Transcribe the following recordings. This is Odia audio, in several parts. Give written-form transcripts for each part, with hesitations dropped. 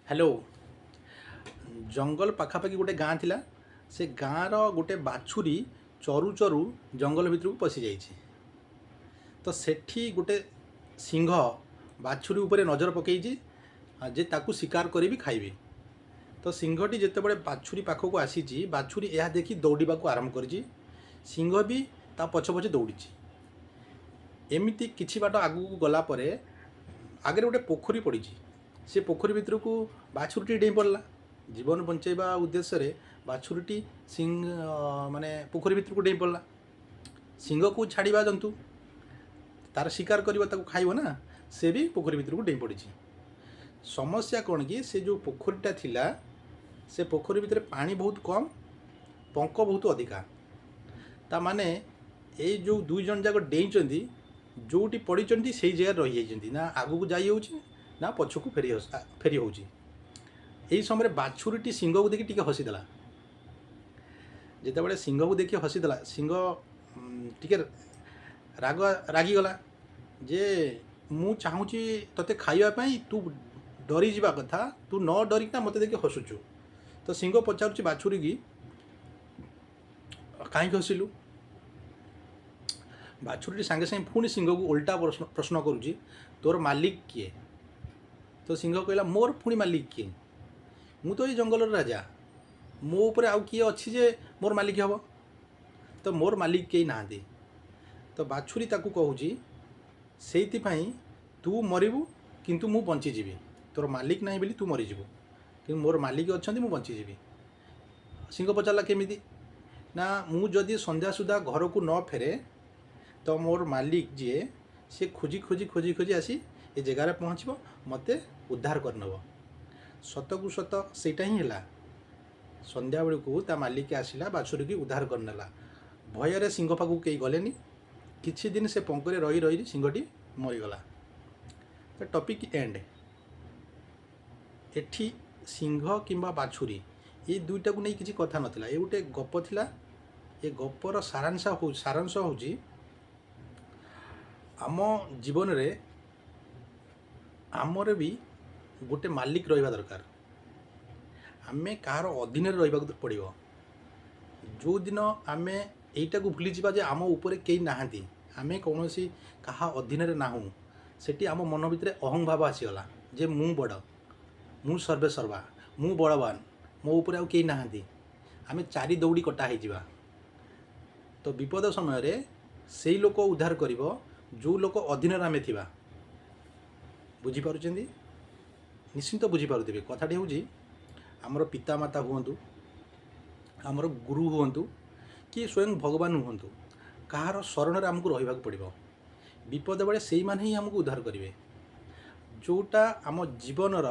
ହ୍ୟାଲୋ। ଜଙ୍ଗଲ ପାଖାପାଖି ଗୋଟେ ଗାଁ ଥିଲା। ସେ ଗାଁର ଗୋଟେ ବାଛୁରୀ ଚରୁ ଚରୁ ଜଙ୍ଗଲ ଭିତରକୁ ପଶିଯାଇଛି। ତ ସେଠି ଗୋଟେ ସିଂହ ବାଛୁରୀ ଉପରେ ନଜର ପକାଇଛି ଯେ ତାକୁ ଶିକାର କରିବି, ଖାଇବି। ତ ସିଂହଟି ଯେତେବେଳେ ବାଛୁରୀ ପାଖକୁ ଆସିଛି, ବାଛୁରୀ ଏହା ଦେଖି ଦୌଡ଼ିବାକୁ ଆରମ୍ଭ କରିଛି। ସିଂହ ବି ତା ପଛେ ପଛେ ଦୌଡ଼ିଛି। ଏମିତି କିଛି ବାଟ ଆଗକୁ ଗଲା ପରେ ଆଗରେ ଗୋଟେ ପୋଖରୀ ପଡ଼ିଛି। ସେ ପୋଖରୀ ଭିତରକୁ ବାଛୁରୀଟି ଡେଇଁ ପଡ଼ିଲା। ଜୀବନ ବଞ୍ଚାଇବା ଉଦ୍ଦେଶ୍ୟରେ ବାଛୁରୀଟି ସିଂହ ମାନେ ପୋଖରୀ ଭିତରକୁ ଡେଇଁ ପଡ଼ିଲା। ସିଂହକୁ ଛାଡ଼ିବା ଜନ୍ତୁ, ତାର ଶିକାର କରିବ, ତାକୁ ଖାଇବ ନା। ସେ ବି ପୋଖରୀ ଭିତରକୁ ଡେଇଁ ପଡ଼ିଛି। ସମସ୍ୟା କ'ଣ କି ସେ ଯେଉଁ ପୋଖରୀଟା ଥିଲା, ସେ ପୋଖରୀ ଭିତରେ ପାଣି ବହୁତ କମ୍, ପଙ୍କ ବହୁତ ଅଧିକା। ତା ମାନେ ଏଇ ଯେଉଁ ଦୁଇ ଜଣ ଯାକ ଡେଇଁଛନ୍ତି, ଯେଉଁଠି ପଡ଼ିଛନ୍ତି ସେଇ ଜାଗାରେ ରହିଯାଇଛନ୍ତି। ନା ଆଗକୁ ଯାଇ ହେଉଛି, ନା ପଛକୁ ଫେରି ଫେରି ହେଉଛି। ଏହି ସମୟରେ ବାଛୁରୀଟି ସିଂହକୁ ଦେଖି ଟିକେ ହସିଦେଲା। ଯେତେବେଳେ ସିଂହକୁ ଦେଖି ହସିଦେଲା, ସିଂହ ଟିକେ ରାଗିଗଲା ଯେ ମୁଁ ଚାହୁଁଛି ତୋତେ ଖାଇବା ପାଇଁ, ତୁ ଡରିଯିବା କଥା, ତୁ ନ ଡରିକିନା ମୋତେ ଦେଖି ହସୁଛୁ। ତ ସିଂହ ପଚାରୁଛି ବାଛୁରୀକି, କାହିଁକି ହସିଲୁ? ବାଛୁରୀଟି ସାଙ୍ଗେ ସାଙ୍ଗେ ପୁଣି ସିଂହକୁ ଓଲଟା ପ୍ରଶ୍ନ କରୁଛି, ତୋର ମାଲିକ କିଏ? ତ ସିଂହ କହିଲା, ମୋର ପୁଣି ମାଲିକ କିଏ? ମୁଁ ତ ଏଇ ଜଙ୍ଗଲର ରାଜା। ମୋ ଉପରେ ଆଉ କିଏ ଅଛି ଯେ ମୋର ମାଲିକ ହେବ? ତ ମୋର ମାଲିକ କେହି ନାହାନ୍ତି। ତ ବାଛୁରୀ ତାକୁ କହୁଛି, ସେଇଥିପାଇଁ ତୁ ମରିବୁ କିନ୍ତୁ ମୁଁ ବଞ୍ଚିଯିବି। ତୋର ମାଲିକ ନାହିଁ ବୋଲି ତୁ ମରିଯିବୁ, କିନ୍ତୁ ମୋର ମାଲିକ ଅଛନ୍ତି, ମୁଁ ବଞ୍ଚିଯିବି। ସିଂହ ପଚାରିଲା, କେମିତି? ନା, ମୁଁ ଯଦି ସନ୍ଧ୍ୟା ସୁଦ୍ଧା ଘରକୁ ନ ଫେରେ, ତ ମୋର ମାଲିକ ଯିଏ, ସେ ଖୋଜି ଖୋଜି ଖୋଜି ଖୋଜି ଆସି ଏ ଜାଗାରେ ପହଞ୍ଚିବ, ମୋତେ ଉଦ୍ଧାର କରିନେବ। ସତକୁ ସତ ସେଇଟା ହିଁ ହେଲା। ସନ୍ଧ୍ୟାବେଳକୁ ତା ମାଲିକ ଆସିଲା, ବାଛୁରୀକି ଉଦ୍ଧାର କରିନେଲା। ଭୟରେ ସିଂହ ପାଖକୁ କେହି ଗଲେନି। କିଛି ଦିନ ସେ ପଙ୍କରେ ରହି ରହି ସିଂହଟି ମରିଗଲା। ତ ଟପିକ୍ ଏଣ୍ଡ। ଏଠି ସିଂହ କିମ୍ବା ବାଛୁରୀ, ଏଇ ଦୁଇଟାକୁ ନେଇ କିଛି କଥା ନଥିଲା। ଏ ଗୋଟେ ଗପ ଥିଲା। ଏ ଗପର ସାରାଂଶ ହେଉଛି, ଆମ ଜୀବନରେ ଆମର ବି ଗୋଟେ ମାଲିକ ରହିବା ଦରକାର। ଆମେ କାହାର ଅଧୀନରେ ରହିବାକୁ ପଡ଼ିବ। ଯେଉଁଦିନ ଆମେ ଏଇଟାକୁ ଭୁଲିଯିବା ଯେ ଆମ ଉପରେ କେହି ନାହାନ୍ତି, ଆମେ କୌଣସି କାହା ଅଧୀନରେ ନାହୁଁ, ସେଠି ଆମ ମନ ଭିତରେ ଅହଂଭାବ ଆସିଗଲା ଯେ ମୁଁ ବଡ଼, ମୁଁ ସର୍ବେ ସର୍ବା, ମୁଁ ବଳବାନ, ମୋ ଉପରେ ଆଉ କେହି ନାହାନ୍ତି। ଆମେ ଚାରି ଦଉଡ଼ି କଟା ହେଇଯିବା। ତ ବିପଦ ସମୟରେ ସେଇ ଲୋକ ଉଦ୍ଧାର କରିବ, ଯେଉଁ ଲୋକ ଅଧୀନରେ ଆମେ ଥିବା। ବୁଝିପାରୁଛନ୍ତି? ନିଶ୍ଚିନ୍ତ ବୁଝିପାରୁଥିବେ। କଥାଟି ହେଉଛି, ଆମର ପିତାମାତା ହୁଅନ୍ତୁ, ଆମର ଗୁରୁ ହୁଅନ୍ତୁ କି ସ୍ୱୟଂ ଭଗବାନ ହୁଅନ୍ତୁ, କାହାର ଶରଣରେ ଆମକୁ ରହିବାକୁ ପଡ଼ିବ। ବିପଦ ବେଳେ ସେଇମାନେ ହିଁ ଆମକୁ ଉଦ୍ଧାର କରିବେ। ଯେଉଁଟା ଆମ ଜୀବନର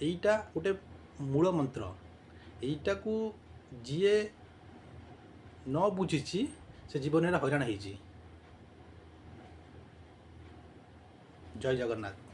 ଏଇଟା ଗୋଟେ ମୂଳ ମନ୍ତ୍ର। ଏଇଟାକୁ ଯିଏ ନ ବୁଝିଛି, ସେ ଜୀବନରେ ହଇରାଣ ହେଇଛି। ଜୟ ଜଗନ୍ନାଥ।